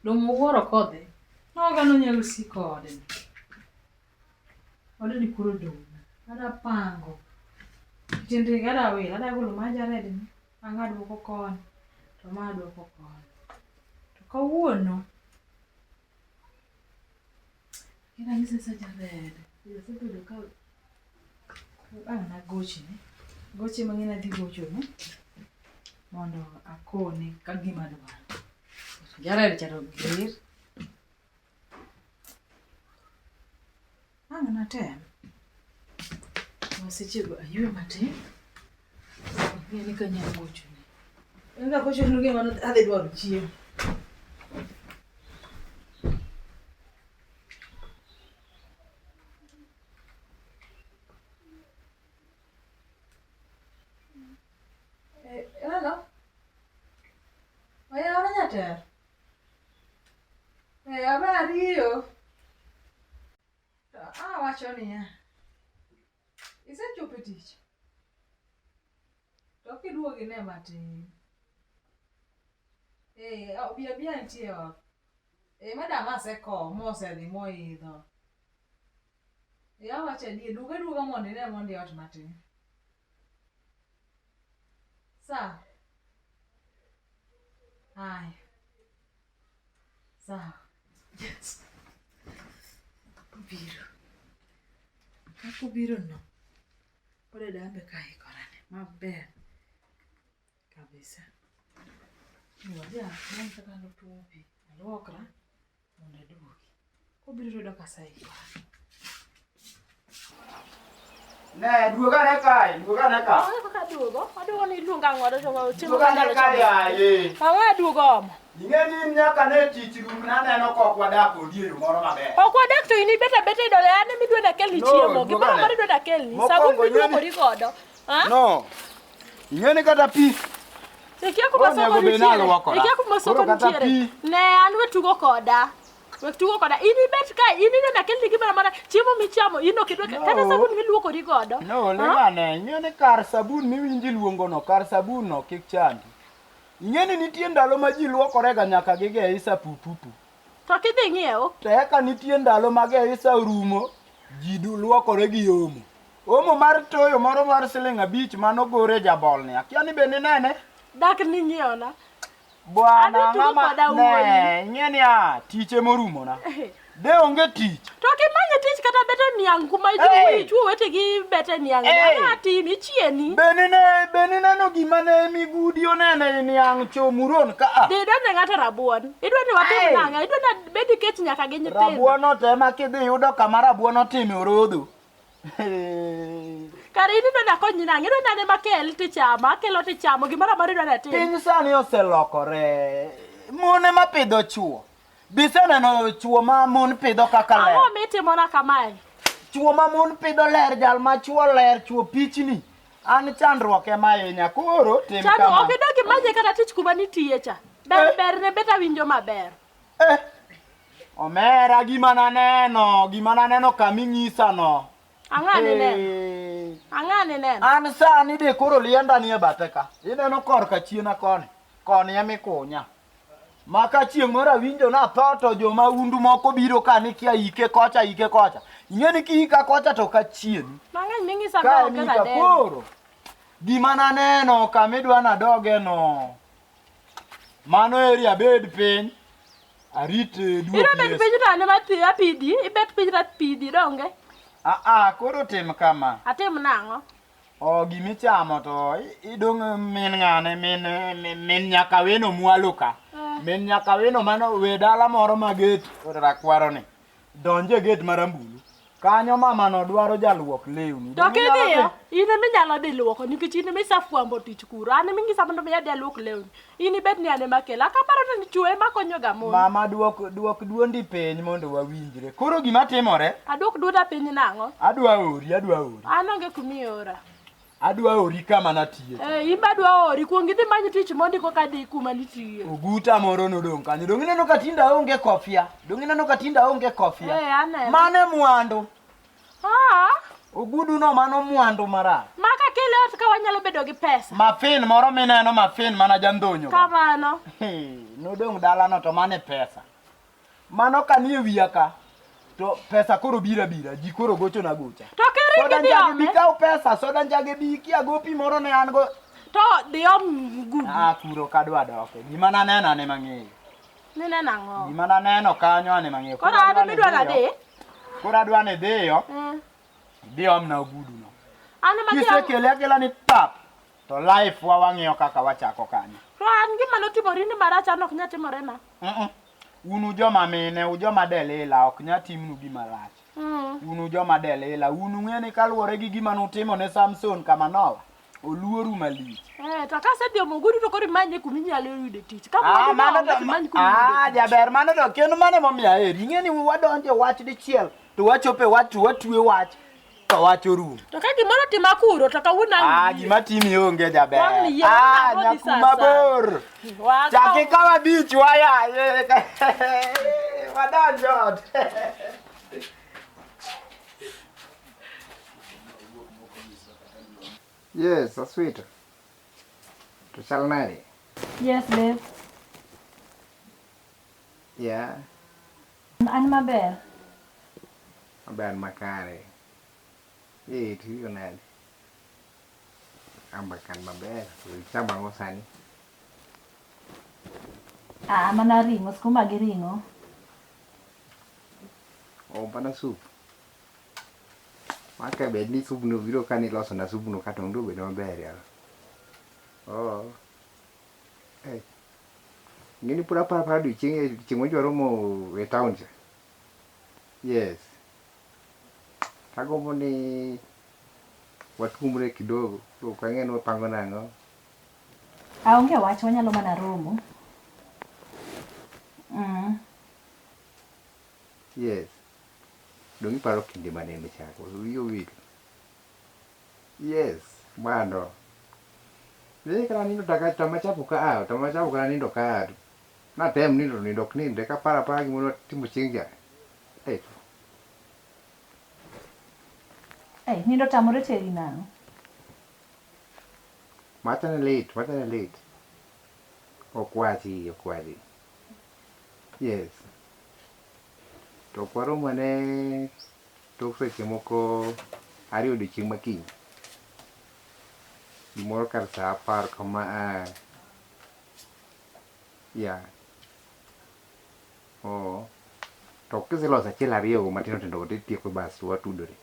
Lum wuoro kodhi. Noga nonyalo siko ode. Ode ni koro dong'. Ada pango. Kitende ada wil, ada golo ma Jared ni. Ang' aduoko koni. To ma aduoko koni. To kawuono Kiranyisi sa Jared. Asebedo ka ang' nagochne. Goche mang'eny adhi gochone mondo akone ka gima adwaro. Jared cha to ger. Ang' natem. Sechego aywe matin. Ang'e ni kanyalo gochone. En ka gochone gima adhi dwaro chiemo. Eh, hello. Oyawore nyater. Eh, abe ariyo. To awacho niya. Isechopo e tich? To kiduogo ine matin. Eh, obi abiya nitie e ot. Eh, madam asekowo mosedhi moidho. Eh, awacho adier, duog aduoga mondo ine mondo ot matin. Sawa. Haya. Sawa. Yes. Obiro. Kaka obiro no. Pod adambe ka ikorane maber. Kabisa. Wadhi anon kaka notuo pi. Aluokra mondo aduogi. Kobiro to yudo ka aseikora. Ne, duog ane kae, duog ane ka. Onge kaka aduogo. Aduogo ni iluonga ang'o to chiemo Duog ane ndalo kae chamo. aye. Ang'o aduogo omo? Ing'e ni in nyaka ne tich rum naneno kok wadak kodi e yo moro maber. Ok wadak to in ibet abeta e dole an ema idwa nakelni No, chiemo. duog Gimoro ane. amora idwa nakelni. Mokwongo Sabun ing'e ni- miluokori godo. Ha? No. Ing'e ni kata pi Ikia kuma Onego soko bed ni nitiere. aluokora. Ikia kuma soko Koro kata nitiere. pi. Ne an we tugo koda. We tugo koda. In ibet ka in idwa nakelni gimoro amora. Chiemo michamo in ok idwa No. kata sabun miluokori godo. No, Ha? ling'ane, ing'e ni kar sabun miwinji luongono, kar sabun no kik chandi. Ing'e ni nitie ndalo ma ji luokorega nyaka gige isa pupupu. To kidhi ng'iewo. To eka nitie ndalo ma geisa orumo, ji luokore gi omo. Omo mar toyo moro mar siling abich mano gore jabolni. Akia ni be ninene? Dak ni ng'iewona. Bwana Adhi tugo ng'ama koda ne, wuoyi. ing'e ni a tich emorumona. De onge tich. To kimanye tich kata beto niang' kuma Hey! ichwo wetegi bete niang'. Hey! Ang'o atimi ichieni. Be nine be nineno gima ne migudi onene e niang' chomuron ka a? Dhi idonje ng'ato rabuon. Idwa ni watim Hey! nang'o? Idwa ni abed kech nyaka gi nyithindo. Rabuon no to ema kidhi yudo kama rabuon otime orodho. Kare in idwa ni akonyi nang'o? Idwa ni an ema akel tichamo, akelo tichamo, gimoro amora idwa ni atim. Piny sani oselokore. Mon ema pidho chuo. Biseneno chuo ma mon pidho kaka ler. Ang'o mitimona kamae? Chuo ma mon pidho ler, jal ma chuo ler, chuo pichni. An chandruok ema hinya. Koro tim Chano, kama. ok idog imanye kata tich kuma nitiye cha. Ber Eh. ber ne bet awinjo maber. Eh. Omera gima naneno, gima naneno kama inyisano. Ang'o nineno? Eh. Ang'o nineno? An sani de koro lienda nie bathe ka. Ineno korka chiena koni. Koni ema ikunya. Ma ka chieng' moro awinjo natho to joma undu moko biro ka ni kia ike kocha ike kocha. Ing'e ni kiika kocha to kachieni. Mang'eny ming'isa Ka ka onge emika radeni. koro. Gima naneno kama idwa nadoge no. Mano eri abed piny. Arit duok Idwa bet Yesu. piny to an ema apidhi, ibet piny to apidhi donge? Ah ah, koro tim kama. Atim nang'o? O gimichamo to idong' min ng'ane min min nyakaweno mwalo ka. Eh. Min nyakaweno mano we dala moro ma get rakwaro ni. Donj e get marambulu. Kanyo mama no dwaro jaluok lewni. To Donge inyalo kidhiyo, dhi? in ema inyalo dhi luoko nikech in ema isafwambo tich kuro. An ema inyisa mondo mi adhi aluok lewni. In ibed ni an ema akelo. Akaparo ni chwo ema konyo ga mon. Mama duok duok duondi piny mondo wawinjre. Koro gima timore, Aduok duonda piny nang'o? adwa ori, adwa ori. An onge kumiora. Adwa ori kama natiye. Eh, in be adwa ori. Kuong idhi many tich mondi koka adhi kuma nitiye. Oguta moro nodong' kanyo. Dong' ineno ka tinda aonge kofia. Dong' ineno ka tinda aonge kofia. Eh, aneno. Mano e mwandu. Ah, Ogudu no mano mwandu marach. ma ka kele ot ka wanyalo bedo gi pesa. Mafin moro mineno mafin mana jandhonyo. Kamano. Hey, nodong' dalano to mano e pesa. Mano ka nie wiya ka to pesa koro biro abira, ji koro gochona gocha. To kiringi Soda dhi njage bi ome. kaw pesa, soda njage bi kia gopi moro ne an go. To dhi om gudu. Ah, kuro kadwa doke. Gima naneno ane mang'eyo. Nineno ang'o? Gima naneno kanyo ane mang'eyo. Koro an ema idwa nadhi? Koro adwa ni dhiyo, Eh. idhi omna ogudu no. An ema dhi om- Kisekele akela ni pap, to life wa wang'iyo kaka wachako kanyo. To an gima notimori ni marach an ok nyal timorena. Mm-mm. Unu joma mine, ujoma delila, ok nyal timnu gima rach. Unu joma delila, unu ng'e ni kaluwore gi gima nutimo ne Samson kama nowa, oluoru malich. Eh, to kasedhi omo ogudu to koro imanye kuma inyalo yude tich. Ka Ah, mwandu mano onge to to imany kuma iyude ah, tich. jaber mano to kendo mano emomiyo aheri. Ing'e ni wadonjo e wach dichiel to wachopo e wach to watwe wach to wach orumo. To ka gimoro otima kuro to kawuono ang' Ah, yie. gima timi onge jaber. Wang' ni yie, Ah, wang' odhi nyaku sa sa. mabor. Wakaw- Chak ikaw abich waya. Wadonj ot. Yes, aswito. To chal nade? Yes, babe. Yeah, An maber. maber makare. Eh, tiyo nade? Amba kan maber. To ichamo ang'o sani? Ah, mana ring'o, skuma gi ring'o. Oh, mana sup. Maka bed ni subno biro ka niloso na subno ka to obedo maber yawa. Oh. Eh. Ng'eni pod aparo apara odiochieng' chieng' mane waromo e town cha. Yes. Tagombo ni watumre kidogo. To ok ang'e ni wapango nang'o. Aonge wach, wanyalo mana romo. Yes. Dong' iparo kinde mane cha? Koso wiyi owil? Yes, mano. Eh, kata nindo taka tama chapo ka a, tama chapo kata nindo ka a. Natem nindo to nindo ok nindre kaparo apara gima watimo chieng' cha. Eh, Eh, nindo tamore teri nang'o? Macha ne lit, macha ne lit. Ok wachi, ok wachi. Yes. To ok warom ane tok seche moko ariyo odiochieng' ma kiny. Gimoro kar saa apar kama a. Yeah. Oh. To kiseloso achiel ariyo go matindo tindo go titieko bas to watudore.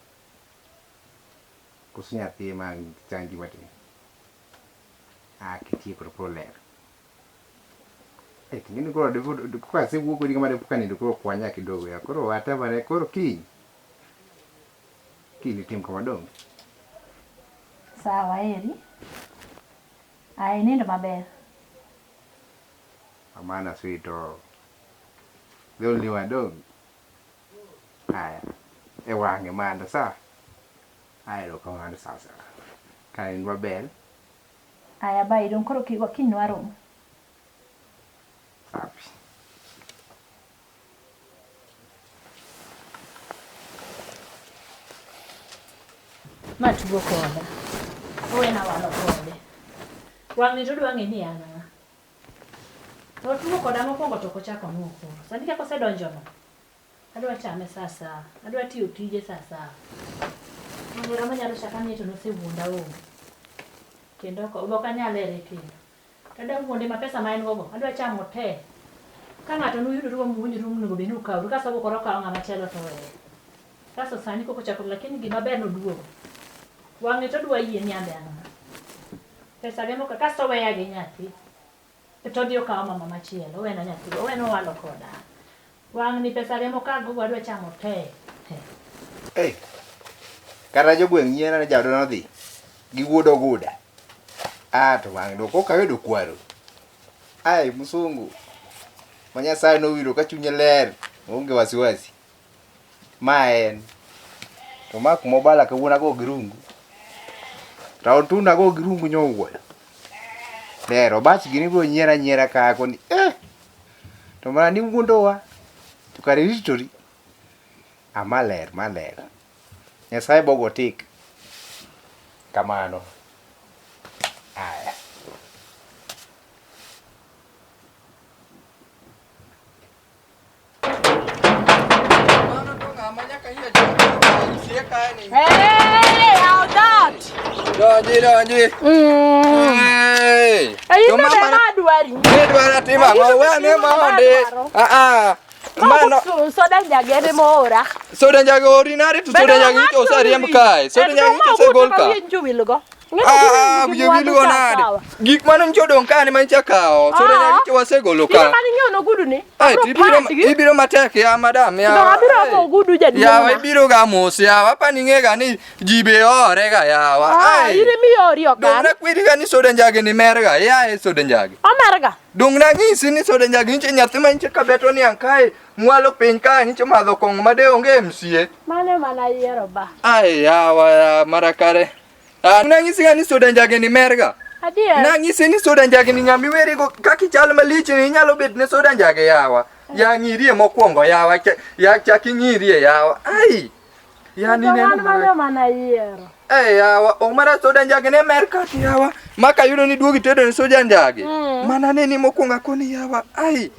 Koso nyathi ema chandi matin. Ah, kitieko to koro ler. Eh, ting'eni koro depo kasewuok kodi kama depo ka nindo koro kwanya kidogo ya. Koro watemane koro kiny. Kiny itim kama dong'. Sawa, eri. Aya, inindo maber. Amana sweet oh. The only one dong'. Aya. E wang'e mano sawa. Aya erokamano sawa sawa. Ka in maber. Aya, bye. Dong' koro kiny warom. Safi. Ma tugo koda. Owena walo kode. Wang'ni to odwa ng'e ni an ang'a. To otugo koda mokwongo to ok ochako onuo koro. Sani kaka osedonjono, adwa chame sa asaya. Adwa tiyo tije sa asaya. Hera manyalo chaka miye to nosewuonda onge. Kendo ok anyal here kendo. To adwa wuonde ma pesa ma en go go, adwa chamo te. Ka ng'ato nuyudoru muwinjoru monego bed ni ukawru, kasto koro okawo ng'ama chielo to oweye. Kasto sani koko ochako lakini gima ber noduogo. Wang'e to odwa yie ni an be an ng'a. Pesa ge moko kasto oweya gi nyathi. To odhi okawo mama machielo, owena nyathi, owena owalo koda. Wang'ni pesa ge mokago go adwa chamo te. Eh. Kata jogweng' nyiera ni jaoda nodhi gi wuod oguda. Ah, to wang' no koka ayudo kwaro. Ai, musungu. Ma Nyasaye nowiro ka chunye ler, onge wasiwasi. Ma en. To ma kuma obala kawuono ago gi rungu. Raon tunda ago gi rungu nyowuoyo. Ler, obach gini biro nyiera nyiera ka koni. Eh! To mana ni wuondowa. To kare iritori. Ah, ma ler, ma ler. Nyasaye bogo tik. Kamano. Aya. ng'ama nyaka iye sie kae ni. Hey, how that? Donji donji. Hey. Hey, To ino be mama madwari. ne dwara timo ang'o? We ane mondi. Ah ah. Mano Soda njagere moora. soda njage ordinary to soda njage nyicha oseriemb kae. Soda njage nyicha osegol ka. Winjo Ah, ah, wiye wilgo nade? Gik mane nyicha odong' ka ne manyicha kawo. Soda Ah. njage nyicha wasegolo Ino ka. mane ing'iewo nogudu ni? Ai, Abiro tibiro pandi. ibiro matek ya madam ya. To abiro omo ogudu jaduong' Yawa na. ibiro ga mos yawa apani ing'e ga ni ji be ore ga yawa. Ah, Ai. in emiori ok Dong' an. nakweri ga ni soda njage ni mer ga, yaye soda njage. Omerga. Dong' nang'isi ni soda njage nyiche nyathi ma nyiche kabeto niang' kae mwalo piny kae nyiche madho kong'o ma de onge MCA. Mano ema nayiero ba. Ai yawa ya mara kare. Ah, nang'isi ga ni soda njage ni mer ga. Adier. Nang'isi ni soda njage ni ng'ama iwerigo kaka ichal malich ni inyalo bet ne soda njage yawa. Ya ng'irie mokwongo yawa, ya chak ing'irie yawa. Ai. Ya ni To neno an mano marach. ema nayiero. Eh yawa, omara soda njage ne mer kati yawa. Maka yudo ni duogi tedo ne soda njage. Mana ne ni mokwongo akoni yawa. Ai.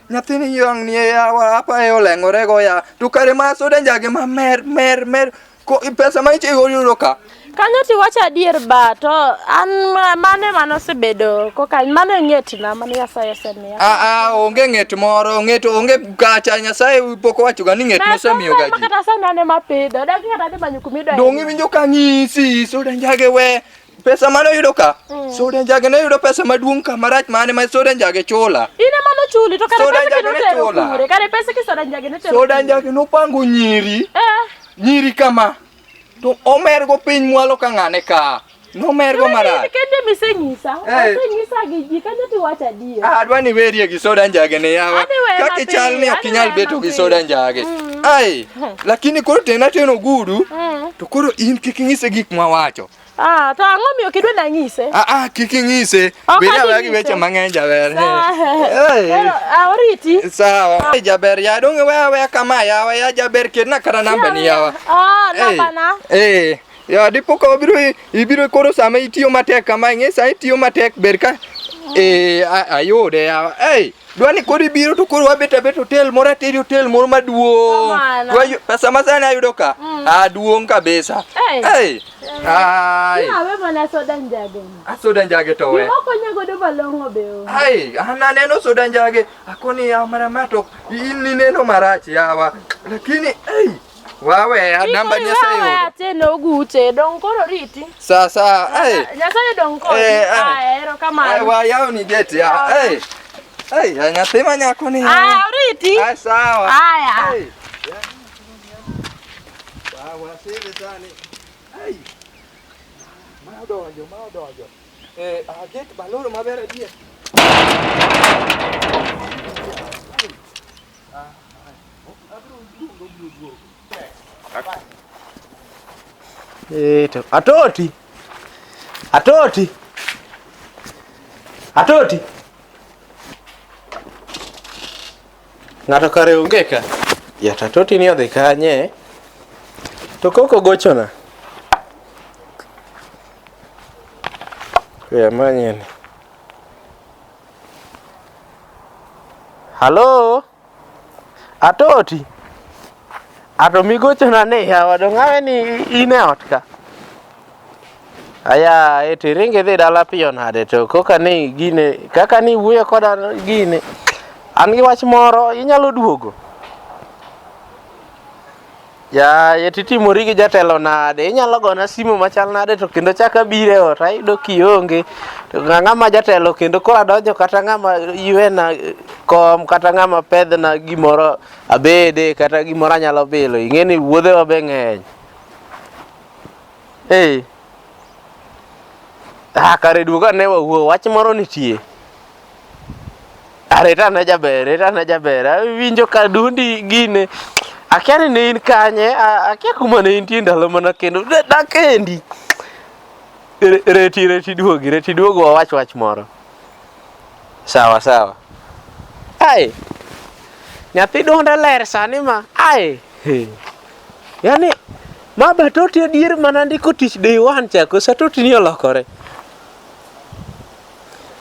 Nyathini yang ni yawa apa e oleng'ore go ya. To kare ma soda njage ma mer mer mer. Ko pesa ma iche yudo ka. Kanyo tiwacho adier ba to an mano ema nosebedo koka mano e ng'etna mano Nyasaye osemiya. Ah ah onge ng'et moro, ng'et onge kacha Nyasaye pok owacho ga ni ng'et mosemiyo ga Ma ji. kata sani an ema apidho. Dak kata adhi manyo kuma idonje. Dong' iwinjo ka ng'isi soda njage we pesa mane oyudo ka. Soda njage ne yudo pesa maduong' ka marach mane ma soda njage chula. In ema nochuli to kare Soda pesa njage ne kinotero chula. kure. Kare pesa ki soda njage notero. Soda kure. njage nopango nyiri. Eh. Nyiri kama to omergo piny mwalo ka ng'ane ka. Nomergo marach. In kende misenyisa. Eh. Osenyisa gi ji kanyo tiwacho adier. Ah, adwa ni werie gi soda njage ne yawa. Adhi weye Kaka mapiyo, ichal ni ok adhi inyal weye beto gi mapiyo. soda njage. Ai, lakini koro tena teno ogudu. To koro in kik ing'ise gik mwawacho. Ah, to ang'o miyo ok idwa nang'ise? Ah, ah, kik ing'ise. Ok Bed adhi aweya gi ng'ise. weche mang'eny jaber. Sawa. Hey. Ero, ah, oriti. Sawa. Hey, jaber ya dong' weya weya kama yawa ya jaber ketna kata namba ni yawa. Ah, namba na. Eh, ya dipo ka wabiro ibiro koro sama itiyo matek kama ing'e sa itiyo matek ber ka eh ayude yawa. Ei, dwani koro ibiro to koro wabet abet hotel moro ateri hotel moro maduong'. Kamano. Dwa pesa ma sani ayudo ka. Ah, duong' kabisa. Ei. Ei. Ai. Awe mana soda njage ni. A soda njage to we. Gima okonya godo malong'o be onge. Ai, an aneno soda njage, akoni yawa mara ma to in nineno marach yawa. Lakini ei, wawe namba Koro Nyasaye iweya yudo. ateno oguche, dong' koro riti. Sa sa, ei. Nyasaye dong' kodi. Eh, eh. Aya, erokamano. Ai wa yaw ni gate ya. Ei. Ei, ya nyathi ma nyako ni. Aya, oriti. Ai sawa. Aya. Ei. Sawa, sile sani. Ei. Ma odonjo, ma odonjo. Eh, a gate baloro maber adier. Eh, to atoti. Atoti. Atoti. Ng'ato kare onge ka. Ya to atoti ni odhi kanye? To koko gochona. We amanye ni. Halo? Atoti. Ato migochona ni yawa dong' awe ni in e ot ka. Aya, e to iringo idhi dala piyo nade to koka ni gine kaka ni wuoyo koda gine. An gi wach moro inyalo duogo. Ya, e titimori gi jatelo nade? Inyalo gona simu machal nade to kendo chak abiro e ot ayudo kionge. To ng'ama jatelo kendo koro adonjo kata ng'ama ywena kom kata ng'ama pedhna gimoro abede kata gimoro anyalo bilo. Ing'e ni wuodhewa be ng'eny. Eh. Ah, kare duogo ane wawuo, wach moro nitie. Areta ne jaber, reta ne jaber. Awinjo ka dundi gine. Akia ni ne in kanye, akia kuma ne intie ndalo mana kendo. Dakendi. Reti, reti duogi, reti duogo wawach wach moro. Sawa, sawa. Ai. Nyathi duonde ler sani ma. Ai. He. Yaani ma Batoti adier mana ndiko tich day one cha koso Atoti ni olokore.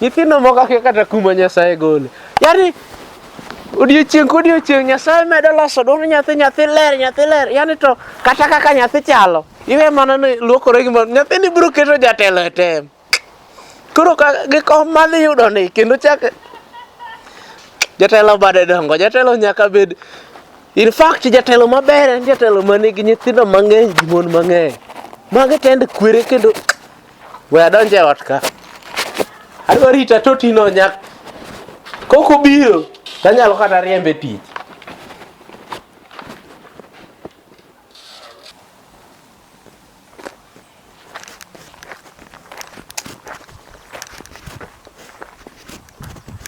Nyithindo moko akia kata kuma Nyasaye gole. Yaani Odiochieng' kodiochieng' Nyasaye medo loso duond nyathi, nyathi ler, nyathi ler. Yani to kata kaka nyathi chalo, iwe mana ni luokore gi nyathini biro keto jatelo e tem. Koro ka gi kom madhi yudo ni kendo chak jatelo bade dongo, jatelo nyaka bed In fact, jatelo maber en jatelo manigi nyithindo mang'eny gi mon mang'eny. Magi tend kwere kendo we adonj e ot ka. Adwa rito atotino nyak. Kok obiro, tanyalo kata riembe tich.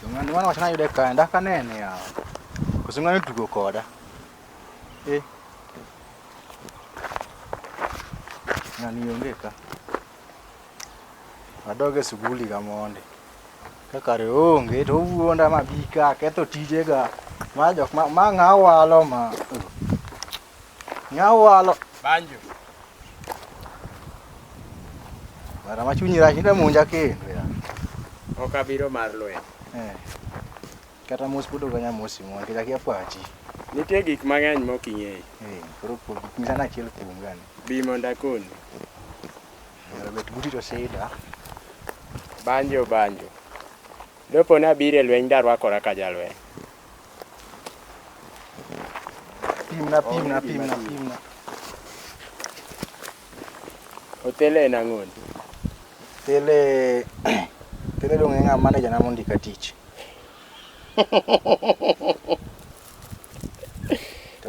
Ng'ani mano wachna yude ka dak anene yawa. Koso ng'ani tugo koda. Eh. Ng'ani onge ka. Adog e suguli ga mondi. Ka kare oonge to owuonda ma bi ka ketho tijega. Ma jok ma, ma ng'a walo ma. Ng'a walo. Banjo. Mara ma chunyi rach ida monja kendo ya. Ok abiro mar lweny. Eh. Kata mos pod ok anyal mosi mo nikech akia pachi. Nitie gik mang'eny mok ing'eyo. Eh, koro nyisa na achiel kuom gani. Bi mondo akoni. Nyalo bet buti to sida. Banjo banjo. Dopo ni abiro e lweny darwakora ka jalweny. Pimna, pimna, pimna, pimna. Othele en ang'oni? Tele Tele dong' e ng'a manager na mondika tich.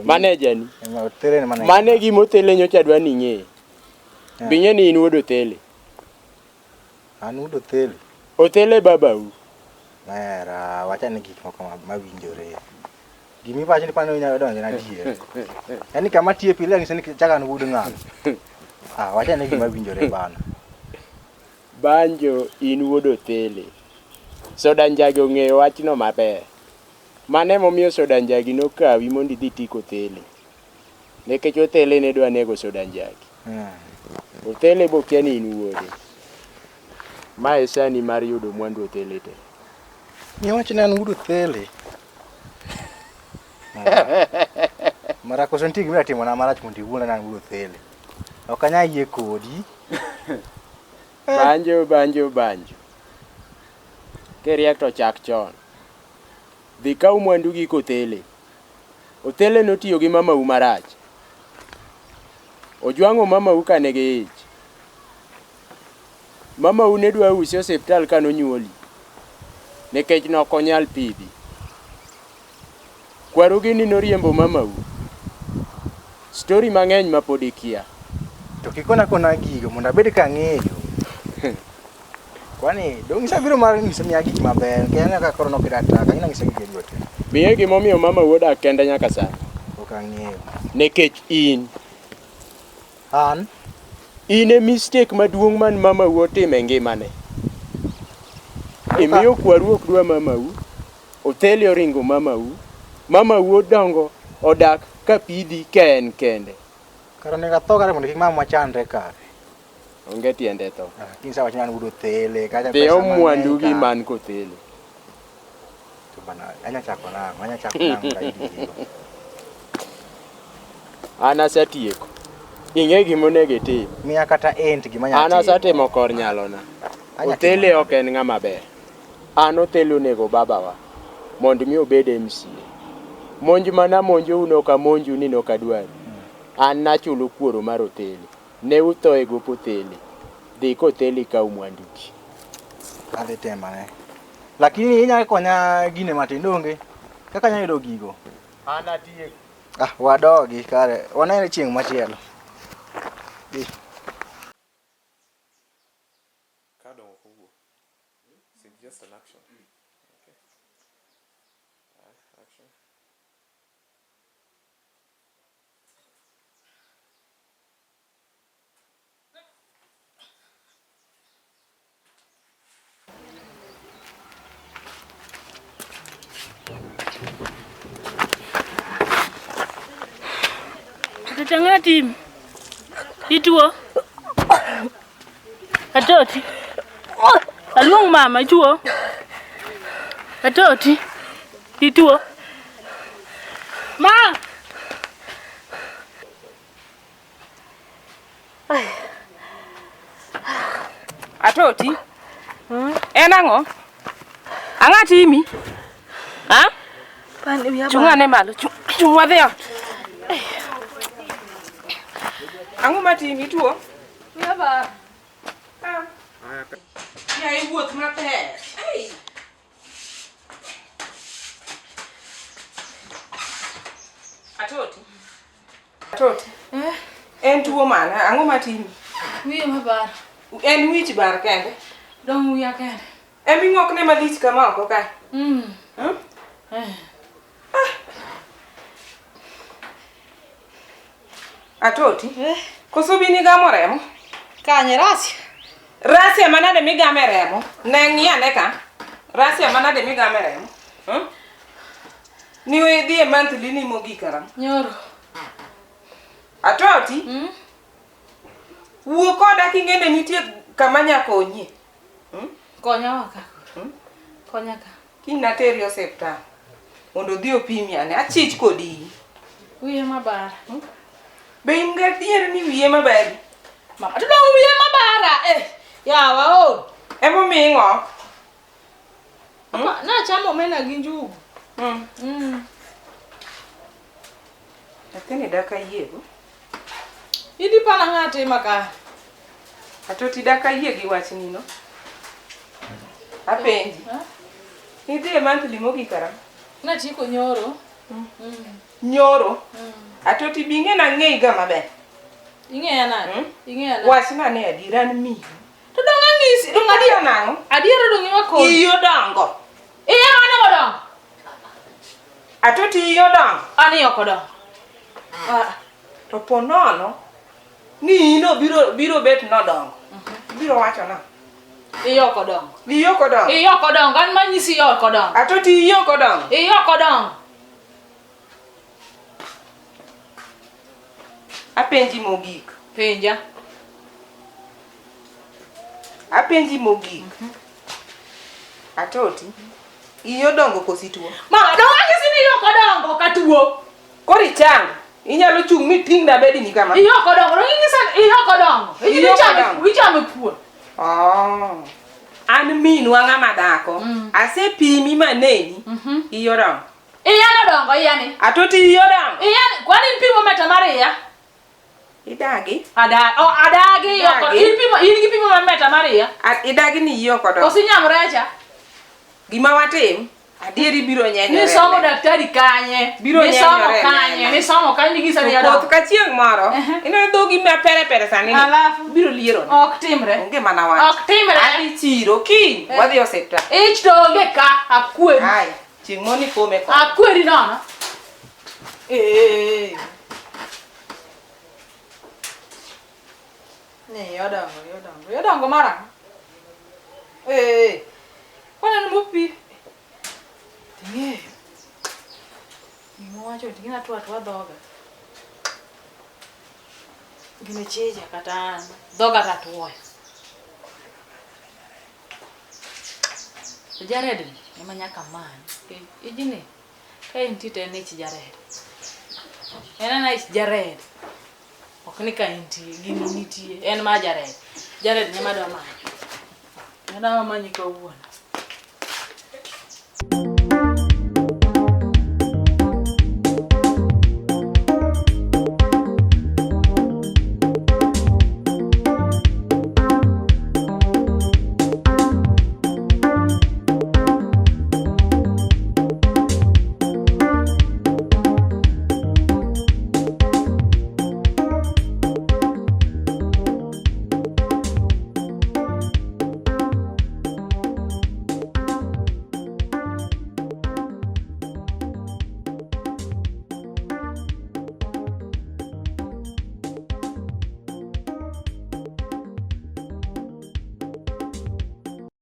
Manager ni. Ema Othele en manager. Mane gima Othele nyocha dwa ni ing'e. Eh. Be ing'e ni in wuod Othele? An wuod Othele. Othele babau. Mera, wacha ni gik moko mawinjore. Gima iwacho ni pano inyalo donjo na adier. Yaani kama tiye pile ang'ise ni chaka an wuod ng'ano. Ah, wacha ni gima winjore bana. Banjo in wuod Othele. Soda Njagi ong'eyo wachno maber. Mano emomiyo Soda Njagi nokawi mondo idhi iti kothele. Nikech Othele ne dwa nego Soda Njagi. Othele bokia ni in wuode. Ma e sani mar yudo mwandu Othele te. Niwacho ni an wuod Othele. Mara koso nitie gima itimona marach mondo iwuonda ni an wuod Othele. Ok anyal yie kodi. Banjo, banjo, banjo. Kiriek to chak chon. Dhi kaw mwandu gi kothele. Othele notiyo gi mamau marach. Ojwang'o mamau kane gi ich. Mamau ne dwa usi osiptal ka nonyuoli. Nikech nok onyal pidhi. Kwaru gini noriembo mamau. Story mang'eny ma pod ikia. To kikona kona gigo mondo abed ka ang'eyo. Kwani dong' isabiro mar nyisa miya gik maber nikech aneno ka koro nokida taka ina nyisa gige duto. Be ing'eyo gimomiyo mamau odak kende nyaka sani? Ok ang'eyo. Nikech in. An? In e mistake maduong' man mamau otimo e ngimane. Imiyo kwaru ok dwa mamau, Othele oringo mamau, mamau odongo odak ka pidhi ka en kende. Kare onego atho kare mondo kik mama chandre kare. Onge tiende tho. Lakini sa wachna an wuod Othele kacha Dhi pesa om mwandu gi mang'eny ka. man kothele. To bana anya chako nang'o? Anya chako nang'o mondo ayud gigo? An asetieko. Ing'e gima onego itim. Miya kata ent gima anyalo An timo. asetimo kor nyalona. Anya Othele timo ok en ng'ama ber. An Othele onego babawa mondo mi obed MCA. Monj mana monjou nok amonju ni nok adwaru. An nachulo kuoro mar Othele. Ne utho e gop Othele. Dhi kothele ikaw mwanduki. Adhi temo ane. Lakini inyalo konya gine matin donge? Kaka anyalo yudo gigo? An atieko. Ah, wadogi kare. Wanene chieng' machielo. Bi. Ka dong' ok owuo. It's just an action. Okay. Action. Tang'ana tim. Ituo. Atoti. Aluong mama ituo. Atoti. Ituo. Ma. Atoti. En ang'o? Ang'o timi? Ha? Chung' ane malo. Chung' wadhi ot. Ang'o matimi ituo? Wiya bar. Ya iwuoth maber. Ai. Atoti. Atoti. Eh? En tuo mane? Ang'o matimi? Wiya mabar. En wich bar kende. Dong wiya kende. Emi ng'okne malich kama oko kae. Hmm? Eh. Atoti. Eh. Koso bin igamo remo? Kanye rasia. Rasia manade migame remo? Ne ng'i ane ka. Rasia manade migame remo? Hmm? Ni idhi e monthly ni mogik karang'o? Nyoro. Atoti. Wuo koda king'e ni nitie kama nyakonyie. Konya ka. Konya ka. Kiny nateri osiptal mondo odhi opimi ane. Achich kodi. Wiya mabar. Be in gadier ni wiye maber? Mama, to dong wiya mabara. Eh. Yawa o. Emomiyo ing'ok. Nachamo omena gi njugu. Nyathini dak ayiego. Idi pana ng'ate maka. Atoti dak ayie gi wachni no. Apenji. Nidhi e monthly mogik karang'o? Natieko nyoro. Nyoro. Atoti bi ing'e nang'eyi ga maber. Ing'eya nade? Ing'eya nade? Wachna ne adier an miyi. To dong ang'isi, dong adier nang'o? Adier dong ema koni. Iyi odongo. Iya mane modongo? Atoti iyi odongo. An iya ok odongo. Ah, to po nono ni ino biro bet nodongo. Biro wacho na. Iya ok odongo. Iyi ok odongo. Iya ok odongo, an manyisi iya ok odongo. Atoti iyi ok odongo. Iya ok odongo. Apenji mogik. Penja. Apenji mogik. Atoti. Iyi odongo koso ituo? Mama, dong anyisi ni iya ok odongo ka tuo. Koro ichango. Inyalo chung' miting'na bedini kama. Iya ok odongo, dong inyisa ni iya ok odongo. Iyi ok odongo. Ichame kuon. Oh. An minwa ng'ama dhako. Asepimi maneni. Iyi odongo. Iya nodongo, iya ni. Atoti iyi odongo. Iya ni, kwani in pimo meta mar iya? Idagi. Adagi iya ok Idagi. in pimo, in gi pimo mar meta mar iya? Idagi ni iyi ok odongo. Koso inyamo recha? Gima watim, adieri biro nyenyore. Nisomo daktari kanye? Biro Nisomo nyenyore kanye? nena. Nisomo kanye nigisa ni To odongo? koth ka chieng' moro, ineno dhogi ma pere pere sani ni. Alafu? Biro liero. Ok timre. Onge mana wach. Ok timre. Adhi chiro kiny, wadhi osiptal. Ich to onge ka, akweri. Aya, chieng' moro nikome kode. Akweri nono. Eh. Ni odongo, odongo. Odongo mara. Eh. Kwana ni mupi. Ting'e. Gima wacho ting'e atwa atwa dhoga. Gine cheja kata an. Dhoga tatuoyo. To Jared ni ema nyaka many. Ijni ka entie to en ich Jared. En ana ich Jared. Ok ni ka entie, gini nitie. En ma Jared. Jared ni ema adwa manyo. Adwa manyi kawuono.